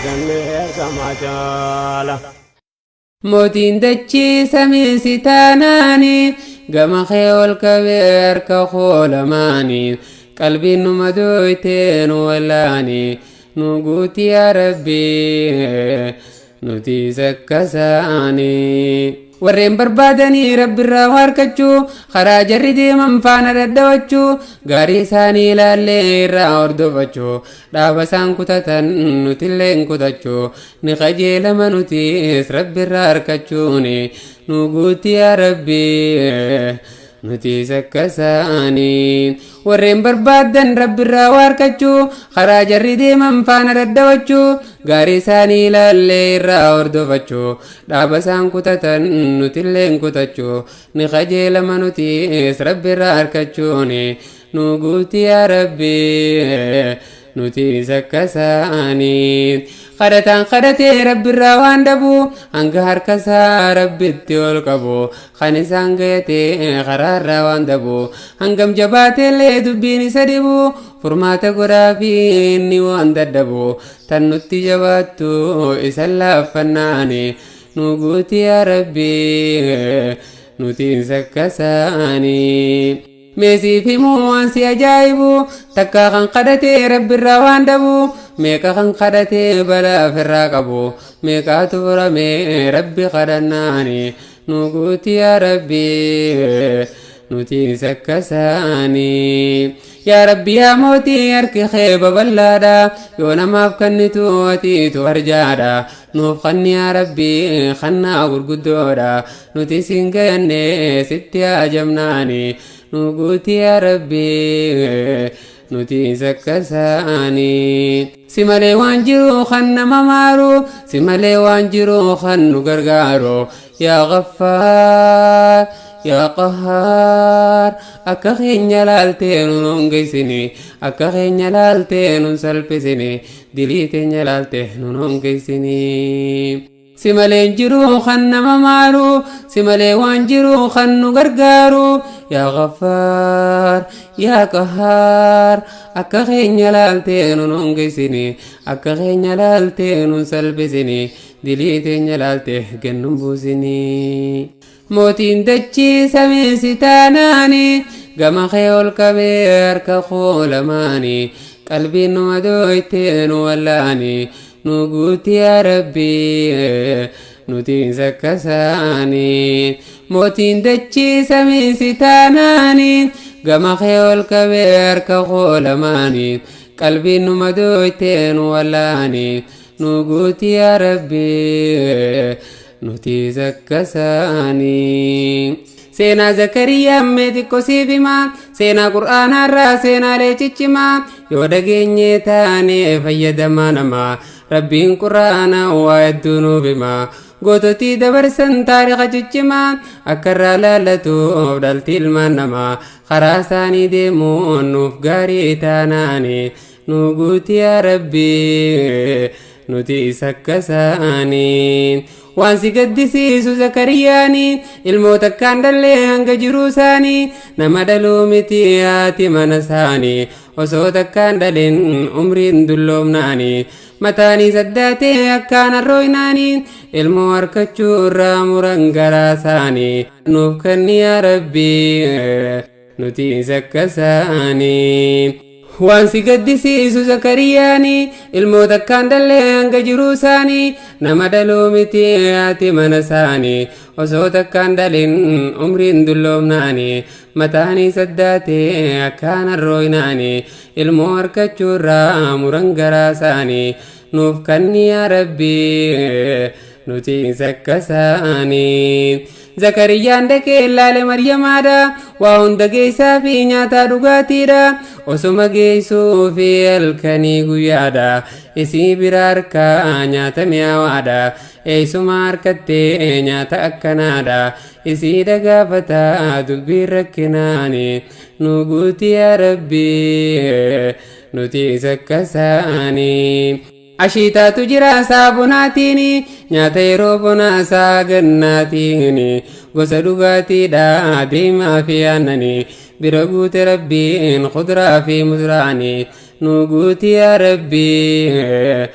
Arganne ergamaa jaala. Mootiin dachii samii si taanaani gama kee ol qabee harka koo lamaanii qalbiin nu madooytee nu wallaani nu guuti yaa Rabbii nuti sakkasaanii. Warreen barbaadanii Rabbirraa waa harkachuu, karaa jarri deeman faana dhadhawachuu, gaarii isaanii ilaallee irraa hordofachuu, dhaaba isaan kutatan nutillee hin kutachuu, ni qajeelama nutis Rabbirraa harkachuuni nu guuti yaa Rabbii nutis akkasaanii. Warreen barbaaddan Rabbirraa waa harkachuu, karaa jarri deeman faana dhadhawachuu, gaarii isaanii ilaallee irraa hordofachuu, dhaaba isaan kutatan nutillee hin kutachuu, ni qajeelama nutis Rabbirraa harkachuuni nu guuti yaa Rabbii nutis akkasaanii. Kadhataan kadhatee Rabbirraa waan dhabu hanga harka isaa Rabbitti ol qabu kan isaan gayatee karaarraa waan dhabu hangam jabaateellee dubbiin isa dhibu furmaata godhaa fi inni waan dadhabu tan nutti jabaattu isa laaffannaani nu guuti yaa Rabbii nuti sakkasaanii. Meesiif himuu waan si ajaa'ibu takkaa kan kadhatee Rabbirraa waan dhabu meeqa kan kadhatee balaa ofirraa qabu meeqaatu furamee Rabbi kadhannaani nu guuti yaa Rabbii nuti sakkasaanii. Yaa Rabbi yaa mootii harki kee babal'aadha yoo namaaf kennitu atiitu arjaadha nuuf kanni yaa Rabbi kannaa gurguddoodha nuti siin gayanne sitti ajamnaani nu guuti yaa Rabbi nuti sakkasaanii. Si malee waan jiru kan nama maaru si malee waan jiru kan nu gargaaru yaa Gaffaar yaa Qahhaar akka keenya laaltee nun hongeessini akka keenya laaltee nun salphisini dilii teenya laaltee nun hongeessini. Si malee jiru kan nama maaru si malee waan jiru kan nu gargaaru yaa Gaffaar yaa Qahhaar akka keenya laaltee nun hongeessini akka keenya laaltee nun salphisini dilii teenya laaltee gannun buusini. Mootiin dachii samii si taanaani gama kee ol qabee harka koo lamaani qalbiin nu madooytee nu wallaani nu guuti yaa Rabbii nuti sakkasaanii. Mootiin dachii samii si taanaani gama kee ol qabee harka koo lamaani qalbiin nu madooytee nu wallaani nu guuti yaa Rabbii nuti sakkasaanii. Seenaa Zakariyaa mee xiqqoo siif himaa seenaa Qur'aanaarraa seenaalee ciccimaa yoo dhageenye taane fayyadamaa namaa Rabbiin Qur'aana waa hedduu nuuf himaa goototii dabarsan taarika ciccimaa akka irraa laallatuuf dhalti ilmaan namaa karaa isaanii deemuun nuuf gaarii taanaani nu guuti yaa Rabbii nuti sakkasaanii. Waan si gaddisiisu Zakariyaani ilmoo takkaan dhallee hanga jiruu isaanii nama dhaluu miti haati mana isaanii osoo takkaan dhalin umriin dulloomnaani mataanii saddaatee akkaan harrooynaanii ilmoo harkachuu irraa muran garaa isaanii nuuf kenni yaa Rabbii nuti sakkasaanii. Waan si gaddisiisu Zakariyaani ilmoo takkaan dhallee hanga jiruu isaanii nama dhaluu miti haati mana isaanii osoo takkaan dhalin umriin dulloomnaani mataanii saddaatee akkaan harrooynaani ilmoo harkachuu irraa muran garaa isaanii nuuf kanni yaa Rabbii nuti sakkasaanii. Zakariyaan dhaqee ilaale Maryamaadha waa hunda geessaa fi nyaataa dhugaatiidha osuma geessuu fi halkanii guyyaadha isii bira harkaa nyaata mi'aawaadha eessuma harkattee nyaata akkanaadha isii dhagaafataa dubbiin rakkinaani nu guuti yaa Rabbii nuti sakkasaanii. Ashiitaatu jira isaa bonaatiin nyaata yeroo bonaa isaa gannaatiin gosa dhugaatiidha deemaa fi aannanii bira guute Rabbiin kuduraa fi muduraanii nu guuti yaa Rabbii